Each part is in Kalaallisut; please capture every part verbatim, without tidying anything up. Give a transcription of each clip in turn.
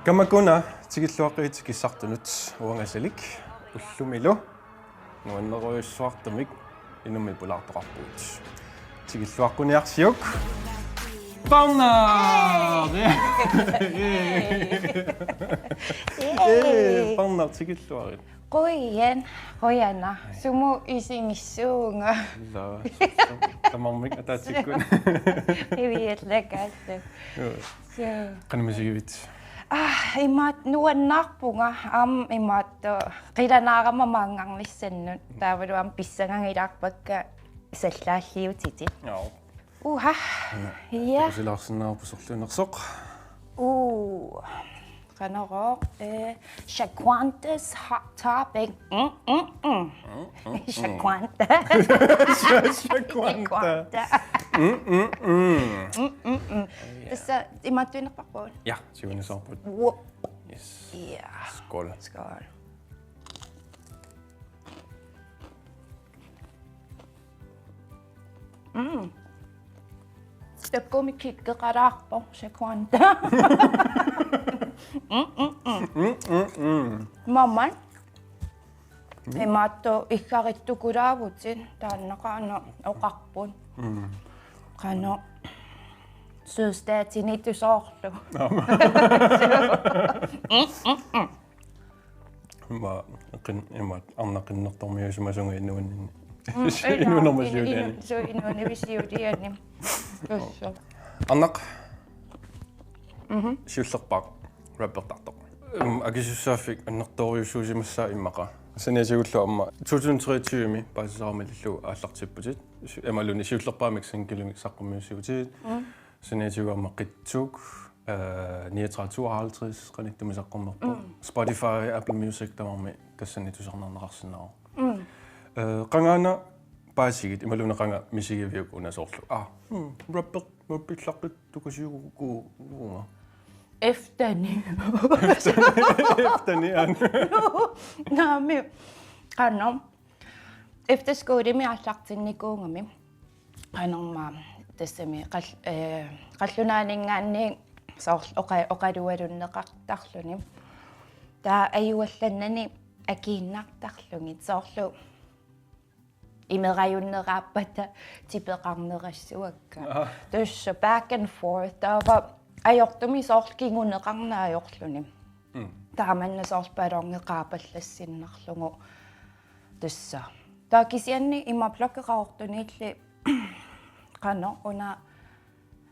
Kamakuna tikilluaqqiit tikissartunut uangasalik ullumilu nuannerujussuartumik inummik pulaartoqarpugut. Tikilluaqquniarsiuk. Parnaq! Ee, parnaq tikilluarit. Qujan, qujanaq. Sumut isigissuunga. Ila, tamarmik ataatsikkut. Iviallakaallu. Joo. Joo. Qanoq misigivit? Ah, imaattoq nuannaarpunga, aamma imaattoq qilanaarama maanngarnissannut. Taavalu aamma pissangagilaarpakka sallaalliutitit. Joo. Uha. Ja. Takusilaarsinnaavarput sorliunersoq. Uu. Qanorooq, eh, Shaquanta's Hot Topic. Mm, mm, mm. Shaquanta. Shaquanta. Shaquanta. Mm, mm, mm. Mm, mm, mm. Ja. Tassa imaattuinerparput. Ja, siunissavarput. Whoop. Yes. Ja. Skål. Skål. Mm. Takuuk kikkeqalaarpoq Shaquanta. Mm, mm, mm. Mm, mm, mm. Maman. Mm. Imaattoq iggarittukulaavutit taanna qanoq oqarput. Mm. Qanoq sydstatinitut soorlu. Aamma. Mm, mm, mm. Ima qin-, ima arnaq qinnertormiuusimasunga inuuninni. Mm, ila, inuunerma inu-, siuliani. Inu-, suu inuunerma siuliani. Tassa. Arnaq. Mhm. Siullerpaaq rappertartoq. Mm, akisussaaffik annertoorujussuusimassaaq immaqa. Saniatigullu aamma to tusind treogtyve-mi paasisarama ilillugu aallartipputit. Su-, imaluunniit siullerpaamik singlemik saqqummiussigutit. Mm. Saniatigut aamma Qitsuk, øh, niogtredive tooghalvtreds, qanittumik saqqummerpoq. Mm. Spotify, Apple Music tamarmi tassani tusarnaarneqarsinnaavoq. Mm. Øh, qangaana paasigit, imaluunniit qanga misigiviuk una soorlu? Ah, mm, rapper, rappillaqqittukasiuguunga. Eftani. Eftani, an. Naamik, qanoq. Efterskolemi aallartinnikuugami. Qanormaa tassami qal-, eh, qallunaaninngaanniit soorlu oqa-, oqalualunneqartarluni. Taava ajuallannani akiinnartarlugit soorlu imerajunneraappata tipeqarnerassuakka. Aha. Tassa back and forth. Taava ajortumik soorlu kinguneqarneq ajorluni. Mm. Taamanna soorlu balloni qaapallassinnaarlugu. Tassa. Taava kisianni ima bloggi Qaqortuniilli qanoq una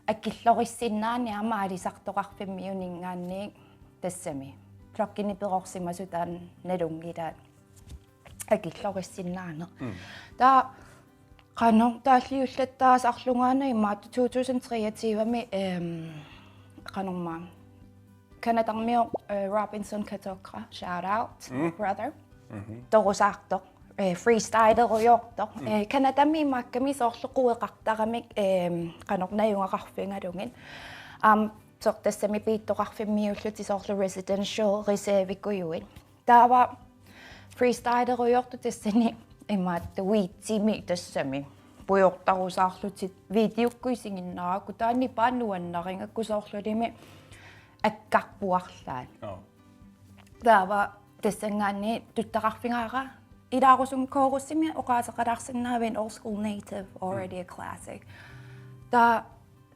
akillorissinnaanani aamma aalisartoqarfimmiuninngaanniit tassami. Bloggini perorsimasut taanna nalunngilaat akillorissinnaaneq. Mm. Taava qanoq taalliullattaasarlungaana imaattoq to tusind treogtyve-mi, ehm, qanormaa Canadarmiu, eh, Robinson Katokra, shout out, mm, brother. Mhm. Torusaartoq, eh, freestylerujoortoq. Mm. Eh, Canadami imaakkami soorlu queqartaramik, eh, qanoq najugaqarfigalugit. Aamma soorlu tassami beatiuteqarfimmiullutik soorlu residential reservikujuit. Taava freestylerujoortoq tassani imaattoq weedimi tassami pujortarusaarlutik videokkut isiginnaarakku taanna paa nuannarigakku soorlulimi akkarpuarlaat. Joo. Taava tassanngaanniit tuttaqarfigaara ilaarusumik chorusimi oqaaseqalaarsinnaaviuk Old School Native, already a classic. Taava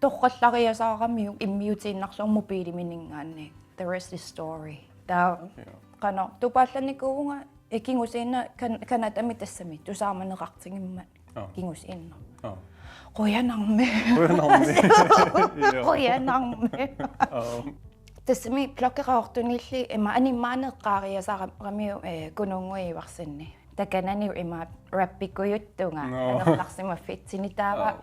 torrallariasaaramiuk immiutiinnarlugu mobilimininngaanniit. The rest is story. Taava, joo, qanoq tupaallannikuuvunga, eh, kingusinnerup Can-, Canadami tassami tusaamaneqartigimmat. Joo. Kingusinnerup. Joo. Qujanarmi. Qujanarmi. Joo. Qujanarmi. Joo. Tassami bloggi Qaqortuniilli ima animaani eqqaariasaaramiuk, eh, Kununnguit Ivarsinni. Takanani ima rappikujuttunga, nå, anortarsimaffitsinni taava. Joo.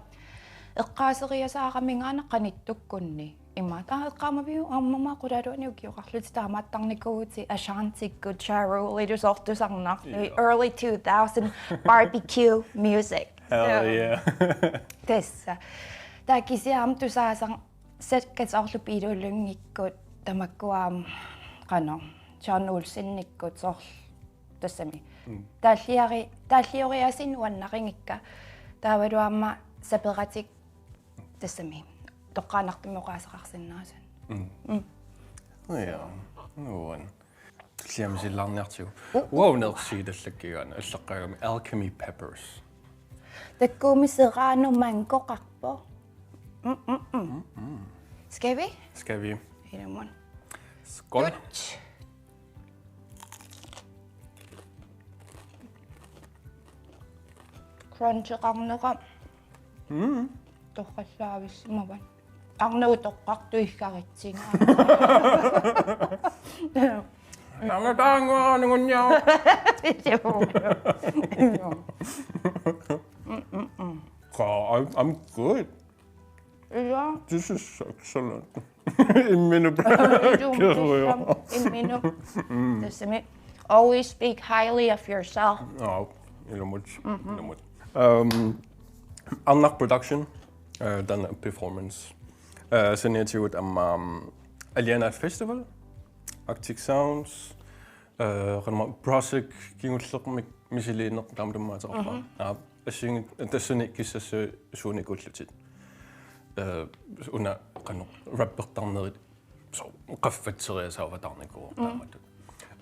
Eqqaaseriasaaramiuk aana qanittukkunni. Ima, taava eqqaamaviuk aamma qulaluani ukioqarlutit taamaattarnikuuvutit Ashantikkut, Ja Rule-ilu soorlu tusarnaarlugit, joo, early two thousand barbecue music. Hell, so, yeah. Tassa. Taava kisianni aamma tusaasar-, sakka soorlu Peter Lyngikkut tamakkua aamma qanoq John Olsenikkut soorlu tassami. Mm. Taalliari-, taallioriaasiit nuannarigikka. Taavalu aamma saperatik tassami toqqaannartumik oqaaseqarsinnaasut. Mm. Mm. Ja. Nuan. Tulliani silaarniartigu. Wow, nersi tallakkigaana allaqqaagami alchemy peppers. Takkuumi serrano mangoqarpoq. Mm, mm, mm. Skal vi? Skal vi? Ilumut. Skål. Dutsch. Cruncheqarnera. Mm. Torrallaavissimavaa. Arnat utoqqartut iggaritsinga. Arnat taanguara nungunniaruk. Mm, mm, mm. God, I'm, I'm good. Ja. This is excellent. Imminut. Imminut. Tassami, always speak highly of yourself. Aa, ilumut. Ilumut. Um, Arnaq Production, uh, taanna Performance. Uh, saniatigut aamma, um, Aliana Festival, Arctic Sounds, uh, qanormaa Brasik kingullermik misiliineq taama tammaateqarpara. Aa, assigiinngitsut tassani kissassuit suunikuullutit. Eh, una qanoq rappertarnerit so qaffatseriasaavataarnikuuvoq taamatut.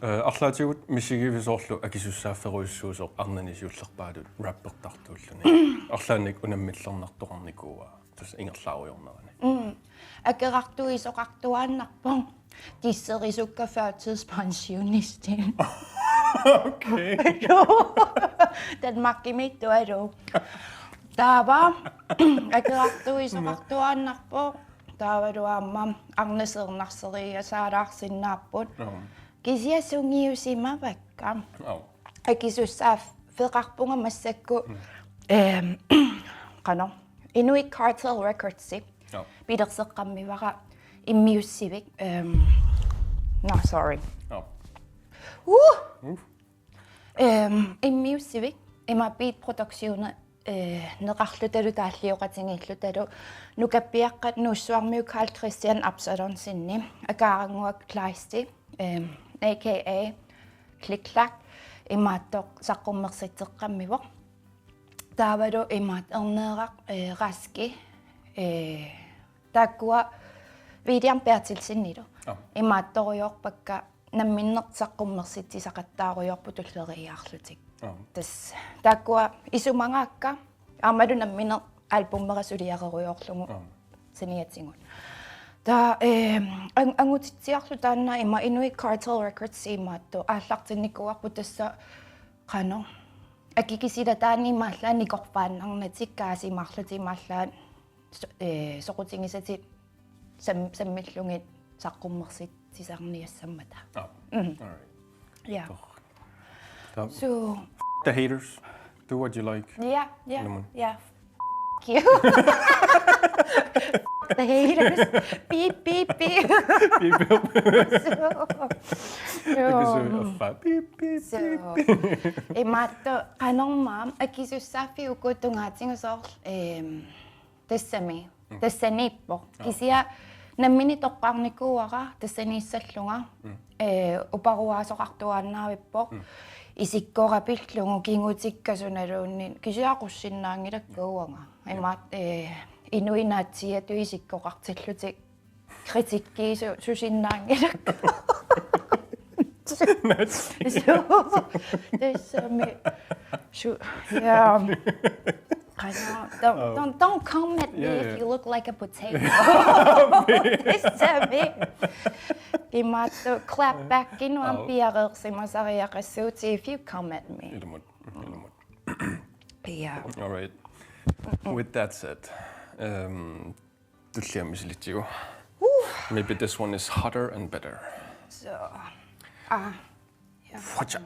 Eh, arlaatigut misigivisoorlu akisussaafferujussuusoq arnani siullerpaatut rappertartuulluni. Arlaannik unammillernartoqarnikuuaa tassa ingerlaarujoornerani. Mm. Akerartuisoqartuaannarpoq. Disserisukka førtidspensionistit. Okay. Jo. Danmarkimiittut, jo. Taava akerartuisoqartuaannarpoq. Taavalu aamma arnat siornarseriasaalaarsinnaapput. Joo. Kisianni sungiusimavakka. Joo. Akisussaaffeqarpunga massakkut. Mm. Ehm, qanoq. Inuit Kartel Records. Joo. Pilerseqqammivara immiussivik. Ehm, no, sorry. Joo. Uh! Uh. Ehm, immiussivik. Ima Beat Production, eh, neqarlutalu taallioqatigiillutalu. Nukappiaqqat Nuussuarmiut Carl Christian Absalonsenip. Akaarannguaq Kleisti. Ehm, A K A Klikklak. Imaattoq saqqummersitseqqammivoq. Taavalu imaat Erneeraq, eh, Raski, eh, taakkua William Berthelsenilu. Aa. Imaattorujoorpakka namminneq saqqummersitsisaqattaarujoorput tulleriiaarlutik. Aa. Tassa taakkua isumagaakka aammalu nammineq albumera suliarerujoorlugu. Aa. Saniatigut. Taava, eh, ang-, angutitsiarlu taanna ima Inuit Kartel Records imaattoq aallartinnikuuarput tassa qanoq. Akikisilataani imaallaat nikorfaannarnatik kaasimaarlutik imaallaat so-, eh, soqutigisatik sam-, sammillugit saqqummersitsisarniassammata. Aa. Mm. All right. Ja. Toh. Toh. So, the haters. Do what you like. Ja, ja, Ilumut. Ja. F-, you. The haters. Beep, beep, beep. Beep, beep. So, Because of a fa-, beep, beep, so, beep, beep. Imaattoq qanormaa akisussaaffiit uku tungaatigut soorlu, ehm, tassami. Mm. Tassaniippoq. Joo. Kisianni nammineq toqqarnikuuara tassaniissallunga. Mm. Eh, uparuaasoqartuaannavippoq. Mm. Isikkoqarpillugu kingutikka sunaluunniit kisianni aqussinnaanngilakka uanga. Joo. Imaat, eh, inuit naatsiiattut isikkoqartillutik kritikkiisu-, susinnaanngilakka. Naatsiiattut. Su-, tassami. Su-, ja. Qanoq, don't, Oh. don't, don't come at me Yeah, if yeah. you look like a potato. Tassami. Imaattoq clap back-inut Oh. piareersimasariaqassuutit if you come at me. Ilumut, ilumut. Ja. All right. With that said, um, tulliani misilitsigu. Woo. Maybe this one is hotter and better. So, ah, ja. Fucha.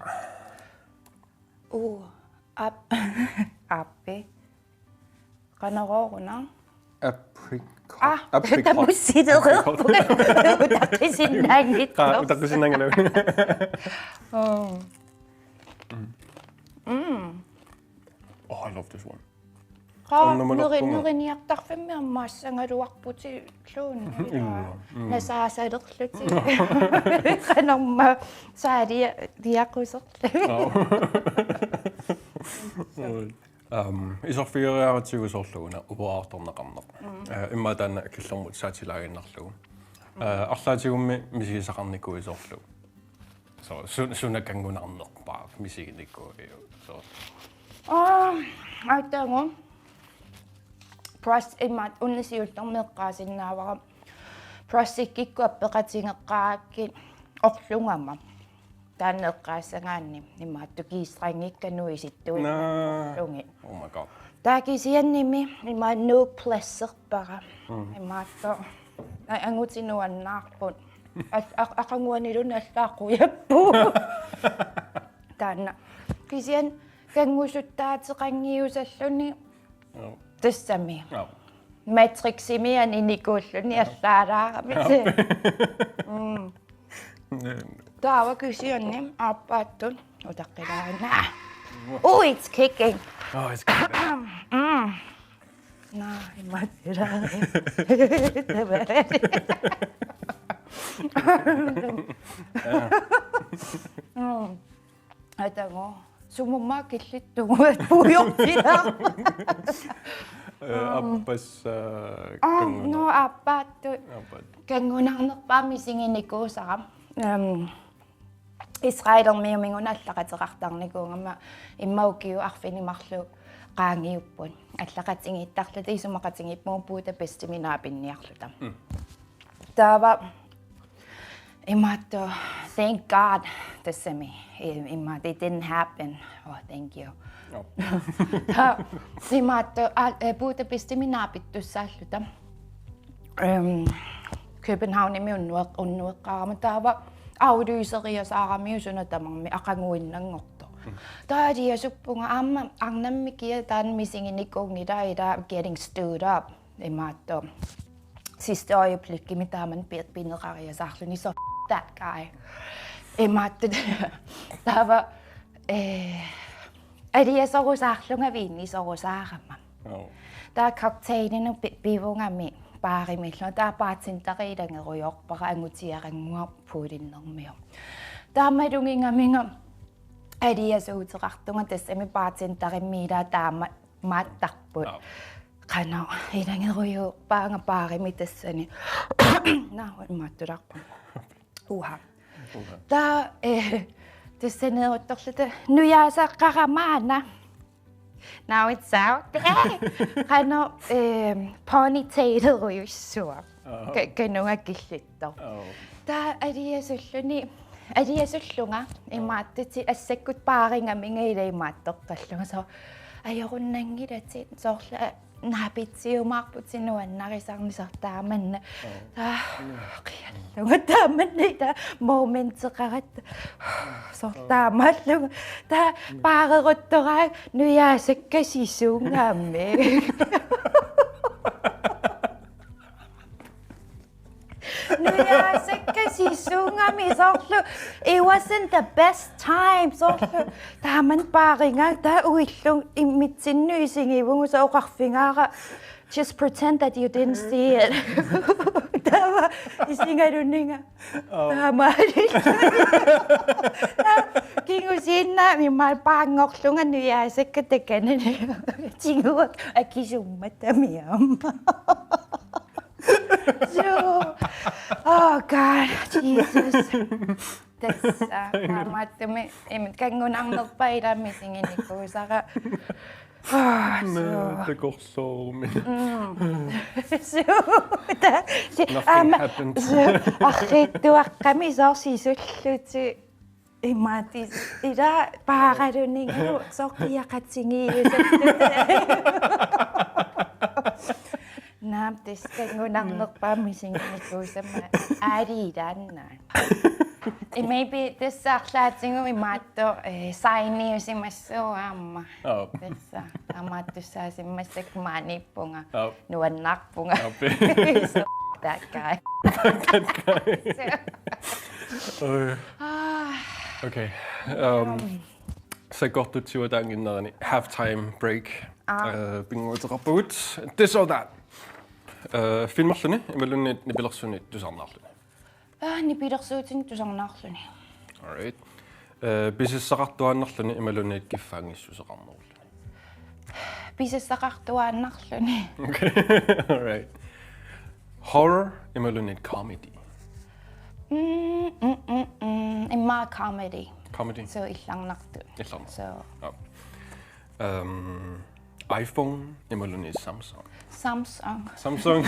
Uh, ap-, aappi. Qanoruna? Apricot. Ah, apricot. Tamussilereerpunga. Apricot. Utaqqisinnaanngitsoq. Qa-, utaqqisinnaanngilaq. Oh. Mm. Mm. Oh, I love this one. Qa-, Onnamulorpunga. Neri-, neriniartarfimmi aamma assagaluarputilluunniit. Ilaa. Mm. Nasaasalerlutik. Qanormaa saalia-, liaquserlutik. Oh. Um, iserfigeriaratsigu soorlu una uporaartorneqarneq. Mm. Eh, immaqa taanna killormut saatilaaginnarlugu. Eh, arlaatigummi misigisaqarnikuuit soorlu. So, su-, suna kanngunarnerpaaq misiginikuuiuk. So. Aa, aatsagu. Brush imaat una siullermi eqqaasinnaavara. Brushikkikkut appeqatigeqqaarakkit orlugama. Taanna eqqaassagaanni imaattoq G-strengikka nuisittuinnarlugit. Naa. Oh my God. Taava kisiannimi imaat nuuk plasserpara. Mm. Imaattoq a-, angutit nuannaarput. Al-, a-, aqaguaniluunniit allaat qujappoq. Taanna. Kisianni kanngusuttaateqanngiusalluni. Joo. Tassami. Joo. Matriximiit aninikuulluni allaalaarami. Joo. Mm. Mm. Taava kisianni aappaattut utaqqilaarina. Oh, it's kicking. Oh, it's kicking. Mm. Naa, imaattoq. Mm. Aatsagu. Sumummaa killittugut puiortilaarput. Eh, mm. Appas, eh, aa, kanngunaq-, no, aappaattut. Aappaattut. Kanngunarnerpaaq misiginikuusara. Ehm, Israelermiuminnga allaqateqartarnikuugama immaqa ukiut arfineq-marluk qaangiupput. Allaqatigiittarluta isumaqatigiippugut Budapestimi naapinniarluta. Mm. Taava imaattoq, thank God, tassami. I-, imaattoq, it didn't happen. Oh, thank you. Oh. Taava imaattoq, a-, eh, Budapestimi naapittussaalluta. Ehm, Københavnimi unnueq-, unnueqqaarama taava aflyseriasaaramiuk suna tamarmi aqaguinnanngortoq. Mm. Taava aliasuppunga aamma arnammi kia taanna misiginikuunngilaa, ila getting stood up. Imaattoq. Sidste øjeblikkimi taamani pi-, pineqariasaarluni, so that guy. Imaattoq taava, eh, aliasorusaarlunga viinisorusaarama. Oh. Taava cocktailinut pi-, pivungami baarimillu. Taava bartenderi ilangerujoorpara angutiarannguaq poolinnermiu. Taava malugigaminga aliasuuteqartunga tassami bartenderimmi ilaa taama maattarput. Aa. Qanoq, ilangerujoorpaanga baarimi tassani. Naa, imaattularpa. Uha. Uha. Taava, eh, tassaneeruttorluta nujaasaqqaarama aana. Now it's out. Eh, qanoq, eh, ponytailerujussuaq. Aa. Ka-, kanunga killittoq. Aa. Taava aliasulluni, aliasullunga imaattutit assakkut baarigaminga ila imaattoqqallunga. So, ajorunnanngilatit soorlu, eh, naapitsiumaarputit nuannarisarneq soorlu taamanna. Aa. Taava, qiallunga taamanna ila momenteqaratta. Soorlu taamaallunga. Taava baareruttoraanni nujaasakka sisuugami. Nujaasakka sisuugami soorlu, it wasn't the best time, soorlu. Taamani baarigaanni taava uillunga immitsinnut isigivugut, soorlu oqarfigaara, just pretend that you didn't see it. Taava isigalunniga. Oh. Taamaali. Taava kingusinnaamik imaappoq baanngorlunga nujaasakka takanani. Tiguakka akisummat tamiam. Suu. Oh God, Jesus. Tassa, taamaattumik, im, kanngunarnerpaaq ila misiginikuusara. Ah, suu. Naa, takorloorumik. Mm. Suu, ta-, si-, nothing aamma, happened. Suu, arriitsuaqqamik soorlu sisullutik. Imaattoq ila paaralunnigalu soorlu qiaqatigiiusarluta. Naamik, tassa kanngunarnerpaaq misiginikuusama aali ilaannaat. Eh, maybe tassa arlaatigut imaattoq, eh, signiusimassuugut aamma. Aap. Tassa, taamaattussaasimmassakka maaniippunga. Aap. Nuannaarpunga. Aap. So, that guy. That guy. So. Øj. Ah. Okay. Um, sakkortuussiuutaannginnerini halftime break. Ah. Øh, bingo-terapeut. This or that. Øh, filmerluni, imaluunniit nipilersuunik tusarnaarluni. Ah, nipilersuutinik tusarnaarluni. All right. Øh, pisassaqartuaannarluni, imaluunniit kiffaanngissuseqarnerulluni. Pisassaqartuaannarluni. Okay. All right. Horror, imaluunniit comedy. Mm, mm, mm, mm. Immaqa comedy. Comedy. So illarnartut. Illarnartut. So Ja. Øhm, iPhone imaluunniit Samsung. Samsung. Samsung.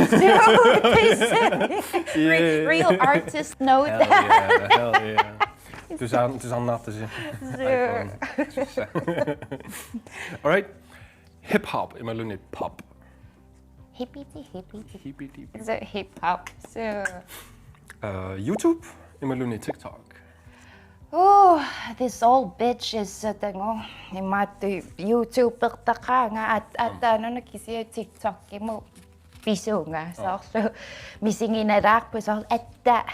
Real, Yeah. real artist note. Hell yeah, hell yeah. Tusarn-, tusarnaartusi. Sure. All right. Hip hop imaluunniit pop. Hippity hippity. Hippity. So hip hop. So Uh, YouTube imaluunniit TikTok. Oh, this old bitch is uh, tango. Imaattoq YouTubertaqaanga at attaanuna kisianni TikTokimut pisuunga soorlu misiginalaarpoq soorlu atta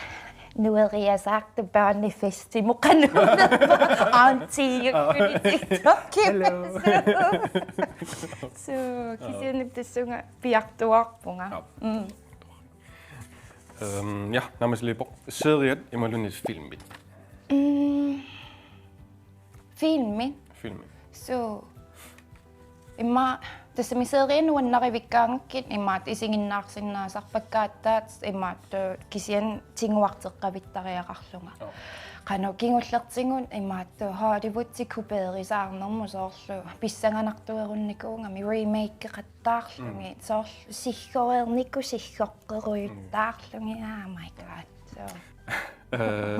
nueriasaartoq børnefestimut qanoq auntie-ikkuni TikTokimut. So kisianni tassunga piartuaarpunga. Ja. Mm. Øhm, ja, naammaleerpoq seriet imaluunniit filmit. Mm. Filmi. Filmit. So immaqa tassami seriat nuannarivikkaangakkit imaattoq isiginnaarsinnaasarpakka aatsaat imaattoq kisianni tiguarteqqavittariaqarlunga. Joo. Qanoq kingullertigut imaattoq Hollywoodi kopierisaarnermut soorlu pissanganartuerunnikuugami remakeqattaarlugit soorlu siggoreernikuupput siggoqqerujuttaarlugit. Oh my god. So Øh,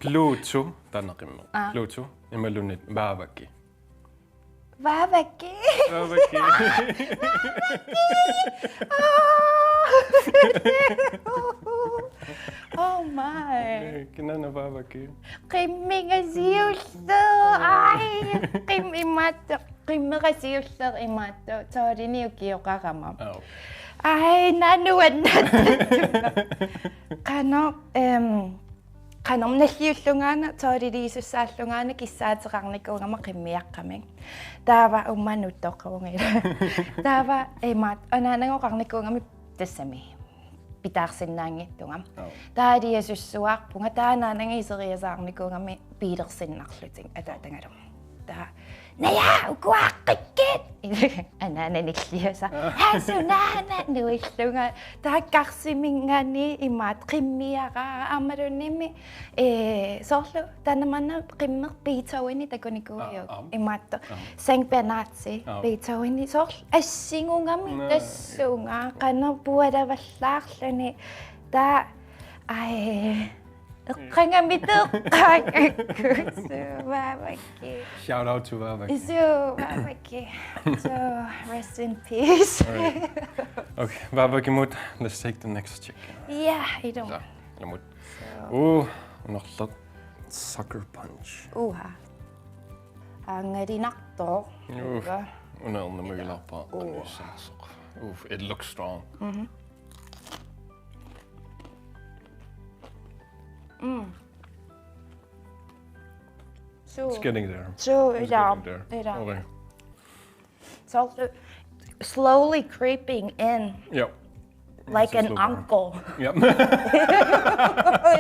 Pluto, taanna qimmeq. Ah. Pluto imaluunniit Vaavaki. Vaavaki. Vaavaki. Oh my. Kinaana Vaavaki. Qimmingasiulleq. Ai. Qim imaattoq. Qimmingasiulleq imaattoq. Toolini ukioqarama. Au. Ai, nanuanna. Qanoq, em, qanoq nalliullungaana, tooliliisussaallungaana kissaateqarnikuugama qimmiaqqamik. Taava uummanuttoqquunngilaq. Taava imaat, anaanaga oqarnikuugami tassami. Pitaarsinnaanngitsunga. Au. Taava iliasussuarpunga, taava anaanaga iseriasaarnikuugami piilersinnarlutik ataatangalu. Taava naja ukuaqqikkit. Anaananilliasa. Haa sunaana nuillunga. Taava karsiminngaanniit imaat qimmiaraara aammaluunniimmi. Ee, soorlu taanna maanna qimmeq Beethoveni takunikuuvoq. Aa, aap. Imaattoq. Aap. Sankt Bernhardi Aap. Beethoveni soorlu assigugami Naa. Tassunga qanoq pualavallaarluni. Taava ai eqqagamitoqqaakku. Vaavaki. Shout out to Vaavaki. So Vaavaki. So rest in peace. All right. Okay, Vaavakimut, let's take the next chick. Ja, ilumut. Ja, ilumut. So, Uh, unerleq Sucker Punch. Uha. Angalinartoq. Uh, Uha. Unerneq magilarpa. Uh. Anussasoq. Uh, it looks strong. Mm. So, It's getting there. So, It's ilaa, getting there. Ilaa. Okay. So, slowly creeping in Yep. like It's a an slow burn. Uncle. Yep.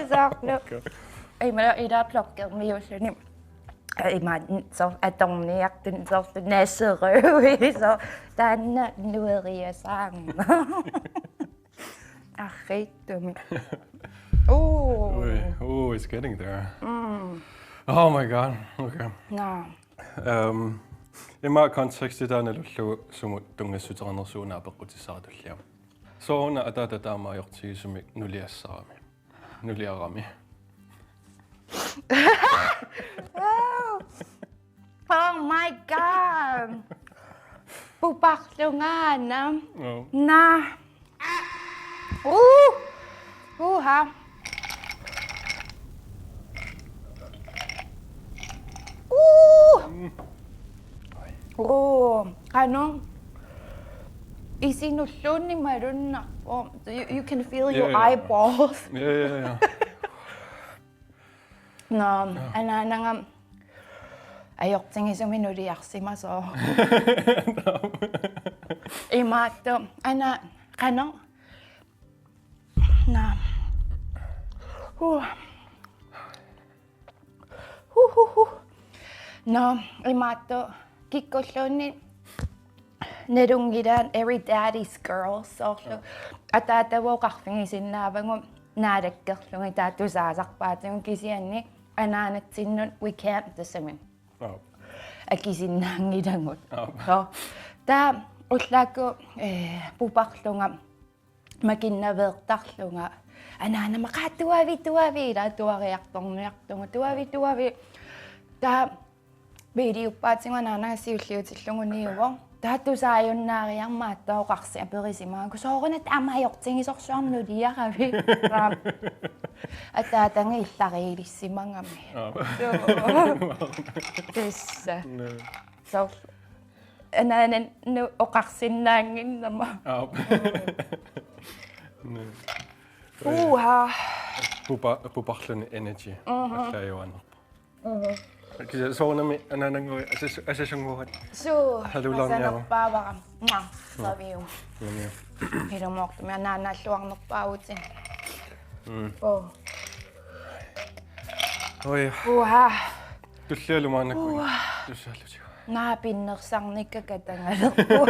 Soorlu. Ima ilaa blokkermiulluni. Ima soorlu atorniartuni soorlu naserui. So, taanna nueriasaarna. Arriittumik. Oh. Ooh, ooh, it's getting there. Mm. Oh my god. Okay. No. Um, ima konteksti taanna ullugu sumut tunngassuteqarnersugut apeqqutissaqartullia. Sooruna ataata taama ajortigisumik nuliassarami. Nuliarami. Oh my god. Puparlungaana. Oh. Na. Uh. Uha. Uh. Oh, qanoq. Isinulluunniit malunnarpoq. You, you can feel your Yeah, yeah. Eyeballs. Yeah, yeah, yeah. No, anaanaga ajortigisumik nuliarsimasoq. Imaattoq, ana, qanoq. No. Huh. Huh, huh, huh. No, imaattoq, kikkulluunniit nalunngilaat every daddy's girl, soorlu. Ataatavut oqarfigisinnaavagut, naalakkerlugit taava tusaasarpaatigut kisianni anaanatsinnut we can't tassami. Aap. Akisinnaanngilagut. Aap. So, taava ullaakkut eh, puparlunga makinnaveertarlunga anaanama qaa tuavi tuavi ila tuariartorniartunga tuavi tuavi. Taava videoppaatigut anaanaga siulliutillugu niuvoq. Taava tusaajunnaariarmat taava oqarsi aperisimaagu soorunami taama ajortigisorsuarnik nuliaravit. Ataataga illariilissimagami. Aap. Tassa. Nä. Soorlu anaananut oqarsinnaannginnama. Aap. Nä. Uha. Pupa, puparluni energy. Allaajuaannarpoq. Kisianni soorunami anaanannguit asas-, asasunnguat. Suu. Halulaarniaruk. Asanerpaavara. Mua. Saviu. Nani. Ilumoortumik anaanaalluarnerpaavutit. Mm. Oh. Oj. Uha. Tullialu maannakkut. Tussaallutik. Naapinnersarnikka katagalerpu.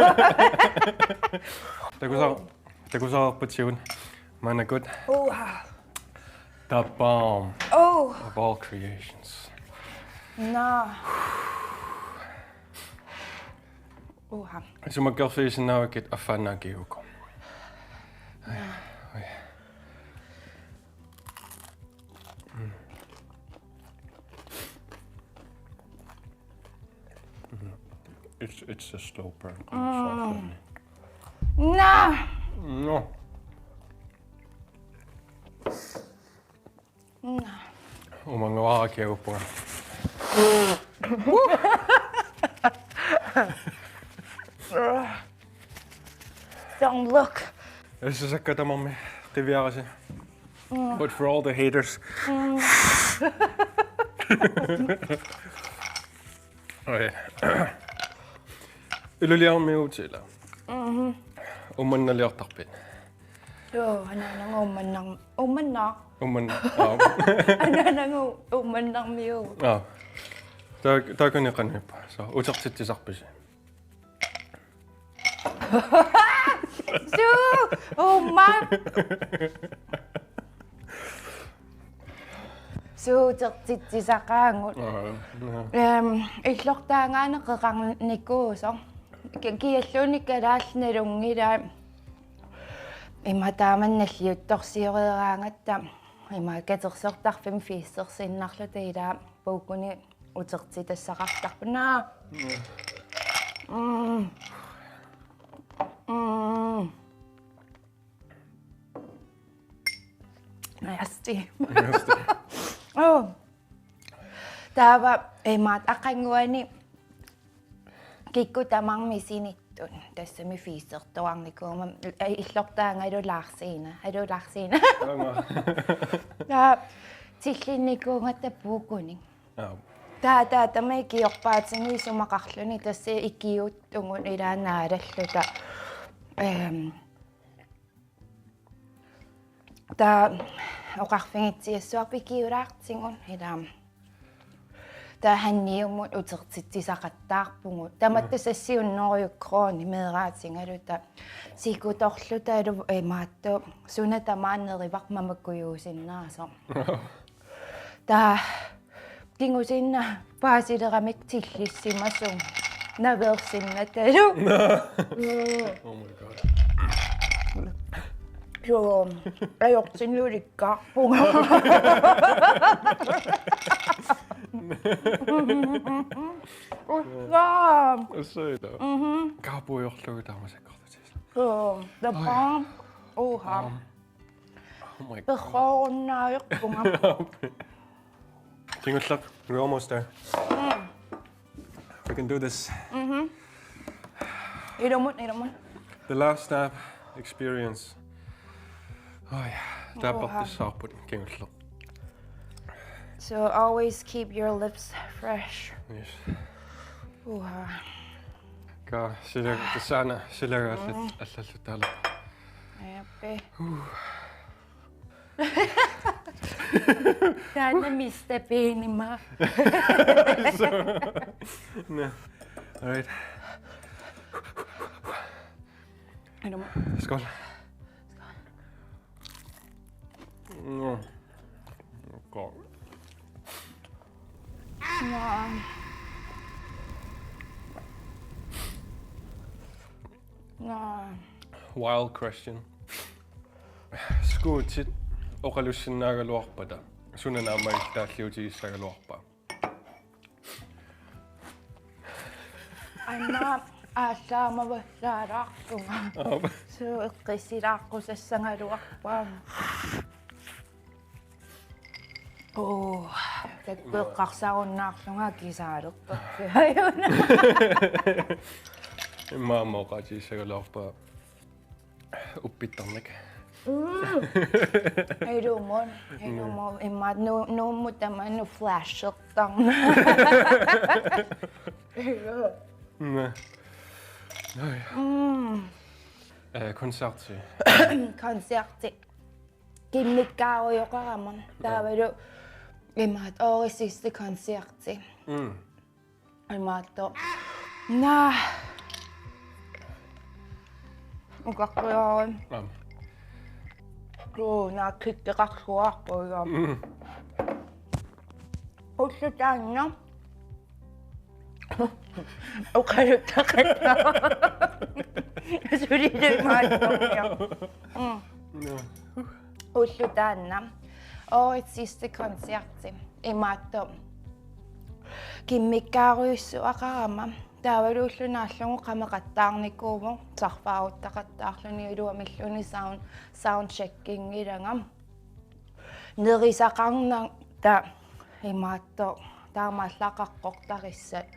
Takusa-, takusarput siun. Maannakkut. Uha. The bomb Oh. of all creations. Naa. Uha. Sumakkerfiisinnaavakkit affaannaa kiuku. It's, it's a slow burn. Naa. No. Umanngavara kiaguppunga. Don't look. Assasakka tamarmi qiviarisi. But for all the haters. Oj. Iluliarmiuutila. Ummannaliortarpit. Joo, anaanaga ummannar-, ummannar-. Umman-, aa. Anaanaga ummannarmiu. Aa. Taa-, taakani qanippa. So, utertitsisarpisi. Suu, umma. Suutertitsisaqaagut. Ehm, illortaagaanni qeqarnikuusoq. Ki-, kialluunniit kalaallit nalunngilaat. Ima taama nalliuttorsioreeraangatta. Ima katersortarfimmi fiisersinnarluta ilaa puukuni utertitassaqartarput. Naa. Mm. Mm. Nasty. Nasty. Oh. Taava imaat aqaguani kikkut tamarmik sinittut. Tassami fiisertoqarnikuugama illortaagaluarsiina. Aluarsiina. Taava tillinnikuugatta puukuni. Aa. Taava, taava, taama ikiorpaatigut isumaqarluni tassa ikiuuttugut ilaa naalalluta. Ehm, taava oqarfigitsiassuarput ikiulaartigut ilaa. Taava Hanniummut utertitsisaqattaarpugut. Tamatta sassiunnerujukrooni meeraatigaluta. Sikutorlutalu imaattoq suna tamaat nerivarput mamakkujuusinnaasoq. Taava kingusinna paasileramik tillissimasoq naveersinnatalu. Oh my god. Joo, ajortinnulikkaarpunga. Uhaa. Usuila. Kaapuujorlugu taama sakkortutigisarput. Joo, the bomb. Uhaa. Oh my god. Perroorunnaajorpunga. Kingulleq, we're almost there. We can do this. Ilumut, ilumut. The last nap experience. Oj, tapertussaarput kingulleq. So always keep your lips fresh. Yes. Uhaa. Ka sila tassani sila allat allallu taala. Aappi. Taanna mister Beanima. No. All right. Ilumut. Skål. Mm. God. Nå. Nå. Wild question. Skuutit oqalussinnaagaluarpata suna naammagittaalliutigissagaluarpa? Anna aallaamavallaalaartunga. Aap. Suu eqqissilaaqqusassagaluarpaa. Oo, takkueqqarsarunnaarlunga kisaalerpakkiajuna. Immaqa oqaatigissagaluarpa uppittarnak. Mm. Ilumut, ilumut, immaqa nu-, Nuummut tamanut flashertarneq. Ilu. Nå. Oj. Mm. Eh, koncerti. Koncerti. Kimmikkaarujooqarama. Taavalu imaattoq årets sidste koncerti. Mm. Imaattoq. Naa. Ukaqqiorin. Aap. Tuu naaksikkeqarluarpoq. Mm. Ulloq taanna. Oqaluttaqattaarpoq. Sulilu imaattoq. Mm. Nå. Ulloq taanna. Årets sidste koncerti. Imaattoq. Kimmikkaarujussuaqarama. Taavalu ulloq naallugu qameqattaarnikuuvoq. Sarfaaruttaqattaarluni iluamilluunniit sound, soundcheckinngilanga. Nerisaqarnata imaattoq. Taamaallaat qaqqortarissat.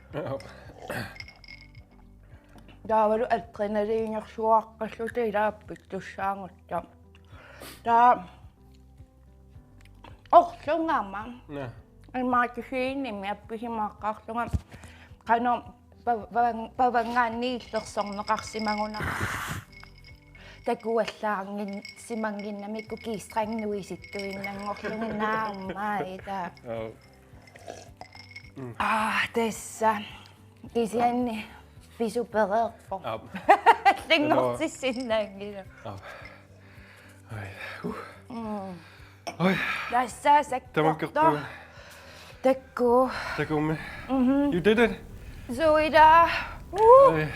Taavalu adrenalinersuaqqalluta ilaappittussaagutta. Taava orlungama. Nå. Imaattusiinimi appisimaaqqaarlunga. Qanoq pa-, pa-, pavanngaanniit illersorneqarsimagunarpoq. Takuallaarngin-, simannginnamikku G-strengit nuisittuinnanngorlugit naammaat ita. Aap. Aa, tassa. Kisianni pisoq pereerpoq. Aap. Allanngortissinnaanngilaq. Aap. Oj. Uh. Mm. Oj. Tassa sakkortoq. Tamakkerpunga. Takuuk. Takuummi. Mhm. You did it. Suida. Uh. Oj.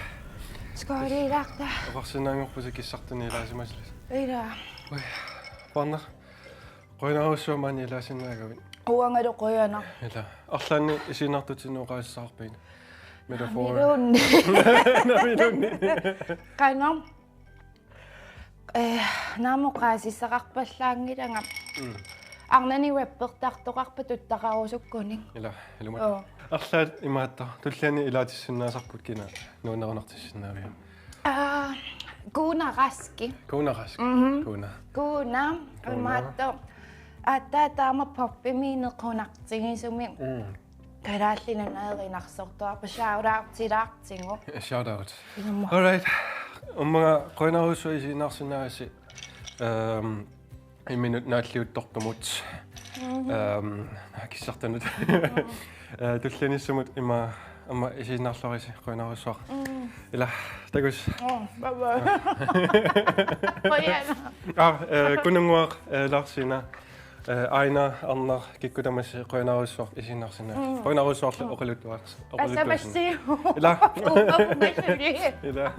Skoorilaarta. Oqarsinnaanngorpusi kissartuni ilaasimasullusi. Ila. Oj. Qujanaq. Qujanarsuaq maani ilaasinnaagavit. Uangalu qujanaq. Ila. Arlaanni isiginnaartutsinni oqaasissaqarpit? Metafor. Namilunni. Namilunni. Qanoq. Eh, naamik oqaasissaqarpallaanngilanga. Mm. Arnani rappertartoqarpat tuttaqarusukkunik. Ila, ilumut. Oo. Arlaat imaattoq. Tulliani ilaatissinnaasarput kina nuannerunartissinnaaviuk? Aa, Kuuna Raski. Kuuna Rask. Mhm. Kuuna. Kuuna, Kuuna. Imaattoq. Aatsaat taama poppimi nequnartigisumik. Mm. Kalaallit Nunaat erinarsortuarput shout out tilaartigu. Shout out. Ilumut. All right. Uummaga qujanarsuaq isiginnaarsinnaagassi. Ehm, imminut naalliuttortumut. Mhm. Ehm, kissartanut. Eh, tullianissamut ima aamma isiginnaarluarisi qujanarsuaq. Mm. Ila, takuss. Oh, bye bye. Qujanaq. Ah, eh, Kununnguaq, eh, Lars Siina. Eh, Aina, Arnar, kikkut tamassi qujanarsuaq isiginnaarsinnaa. Mm. Qujanarsuarlu oqaluttuas-, oqaluttuassinnaagavit. Ila. Ila.